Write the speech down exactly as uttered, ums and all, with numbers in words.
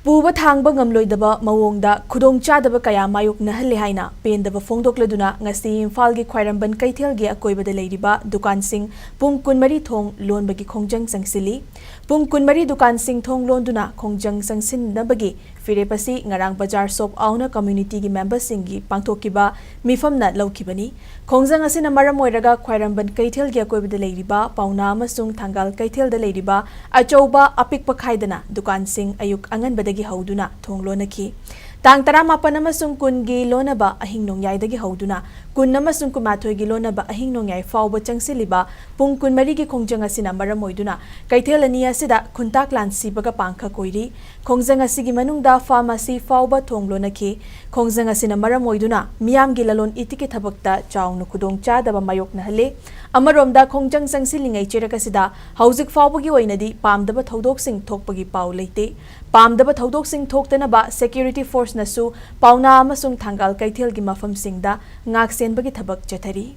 ꯄꯨꯕ ꯊꯥꯡꯕ ꯉꯝꯂꯣꯏꯗꯕ ꯃꯑꯣꯡꯗ ꯈꯨꯗꯣꯡꯆꯥꯗꯕ ꯀꯌꯥ ꯃꯥꯌꯣꯛꯅꯍꯜꯂꯦ ꯍꯥꯏꯅ ꯄꯦꯟꯗꯕ ꯐꯣꯡꯗꯣꯛꯂꯗꯨꯅ ꯉꯁꯤ ꯏꯝꯐꯥꯜꯒꯤ ꯈ꯭ꯋꯥꯏꯔꯝꯕꯟ ꯀꯩꯊꯦꯜꯒꯤ ꯑꯀꯣꯏꯕꯗ ꯂꯩꯔꯤꯕ ꯗꯨꯀꯥꯟꯁꯤꯡ ꯄꯨꯡ ꯀꯨꯟꯃꯔꯤ ꯊꯣꯡ ꯂꯣꯟꯕꯒꯤ ꯈꯣꯡꯖꯪ ꯆꯪꯁꯤꯜꯂꯤ꯫ ꯄꯨꯡ ꯀꯨꯟꯃꯔꯤ ꯗꯨꯀꯥꯟꯁꯤꯡ ꯊꯣꯡ ꯂꯣꯟꯗꯨꯅ ꯈꯣꯡꯖꯪ ꯆꯪꯁꯤꯟꯅꯕꯒꯤ ꯐꯤꯔꯦꯞ ꯑꯁꯤ ꯉꯔꯥꯡ ꯕꯖꯥꯔ ꯁꯣꯞ ꯑꯥꯎꯅ ꯀꯝꯃ꯭ꯌꯨꯅꯤꯇꯤꯒꯤ ꯃꯦꯝꯕꯔꯁꯤꯡꯒꯤ ꯄꯥꯡꯊꯣꯛꯈꯤꯕ ꯃꯤꯐꯝꯅ ꯂꯧꯈꯤꯕꯅꯤ꯫ ꯈꯣꯡꯖꯪ ꯑꯁꯤꯅ ꯃꯔꯝ ꯑꯣꯏꯔꯒ ꯈ꯭ꯋꯥꯏꯔꯝꯕꯟ ꯀꯩꯊꯦꯜꯒꯤ ꯑꯀꯣꯏꯕꯗ ꯂꯩꯔꯤꯕ ꯄꯥꯎꯅꯥ ꯑꯃꯁꯨꯡ ꯊꯪꯒꯥꯜ ꯀꯩꯊꯦꯜꯗ ꯂꯩꯔꯤꯕ ꯑꯆꯧꯕ ꯑꯄꯤꯛꯄ ꯈꯥꯏꯗꯅ ꯗꯨꯀꯥꯟꯁꯤꯡ ꯑꯌꯨꯛ ꯑꯉꯟꯕꯗꯒꯤ ꯍꯧꯗꯨꯅ ꯊꯣꯡ ꯂꯣꯟꯅꯈꯤ꯫ ꯇꯥꯡ ꯇꯔꯥꯃꯥꯄꯟ ꯑꯃꯁꯨꯡ ꯀꯨꯟꯒꯤ ꯂꯣꯟꯅꯕ ꯑꯍꯤꯡ ꯅꯣꯡꯌꯥꯏꯗꯒꯤ ꯍꯧꯗꯨꯅ ꯀꯨꯟ ꯑꯃꯁꯨꯡ ꯀꯨꯟꯃꯥꯊꯣꯏꯒꯤ ꯂꯣꯟꯅꯕ ꯑꯍꯤꯡ ꯅꯣꯡꯌꯥꯏ ꯐꯥꯎꯕ ꯆꯪꯁꯤꯜꯂꯤꯕ ꯄꯨꯡ ꯀꯨꯟꯃꯔꯤꯒꯤ ꯈꯣꯡꯖꯪ ꯑꯁꯤꯅ ꯃꯔꯝ ꯑꯣꯏꯗꯨꯅ ꯀꯩꯊꯦꯜ ꯑꯅꯤ ꯑꯁꯤꯗ ꯈꯨꯟꯇꯥꯛ ꯂꯥꯟ ꯁꯤꯕꯒ ꯄꯥꯡꯈꯛ ꯑꯣꯏꯔꯤ꯫ ꯈꯣꯡꯖꯪ ꯑꯁꯤꯒꯤ ꯃꯅꯨꯡꯗ ꯐꯥꯔꯃꯥꯁꯤ ꯐꯥꯎꯕ ꯊꯣꯡ ꯂꯣꯟꯅꯈꯤ꯫ ꯈꯣꯡꯖꯪ ꯑꯁꯤꯅ ꯃꯔꯝ ꯑꯣꯏꯗꯨꯅ ꯃꯤꯌꯥꯝꯒꯤ ꯂꯂꯣꯟ ꯏꯇꯤꯛꯀꯤ ꯊꯕꯛꯇ ꯆꯥꯎꯅ ꯈꯨꯗꯣꯡꯆꯥꯗꯕ ꯃꯥꯌꯣꯛꯅꯍꯜꯂꯤ꯫ ꯑꯃꯔꯣꯝꯗ ꯈꯣꯡꯖꯪ ꯆꯪꯁꯤꯜꯂꯤꯉꯩ ꯆꯦꯔꯛ ꯑꯁꯤꯗ ꯍꯧꯖꯤꯛ ꯐꯥꯎꯕꯒꯤ ꯑꯣꯏꯅꯗꯤ ꯄꯥꯝꯗꯕ ꯊꯧꯗꯣꯛꯁꯤꯡ ꯊꯣꯛꯄꯒꯤ ꯄꯥꯎ ꯂꯩꯇꯦ꯫ ꯄꯥꯝꯗꯕ ꯊꯧꯗꯣꯛꯁꯤꯡ ꯊꯣꯛꯇꯅꯕ ꯁꯦꯀ꯭ꯌꯨꯔꯤꯇꯤ ꯐꯣꯔꯁꯅꯁꯨ ꯄꯥꯎꯅꯥ ꯑꯃꯁꯨꯡ ꯊꯪꯒꯥꯜ ꯀꯩꯊꯦꯜꯒꯤ ꯃꯐꯝꯁꯤꯡꯗ ꯉꯥꯛꯁꯦꯟꯕꯒꯤ ꯊꯕꯛ ꯆꯠꯊꯔꯤ꯫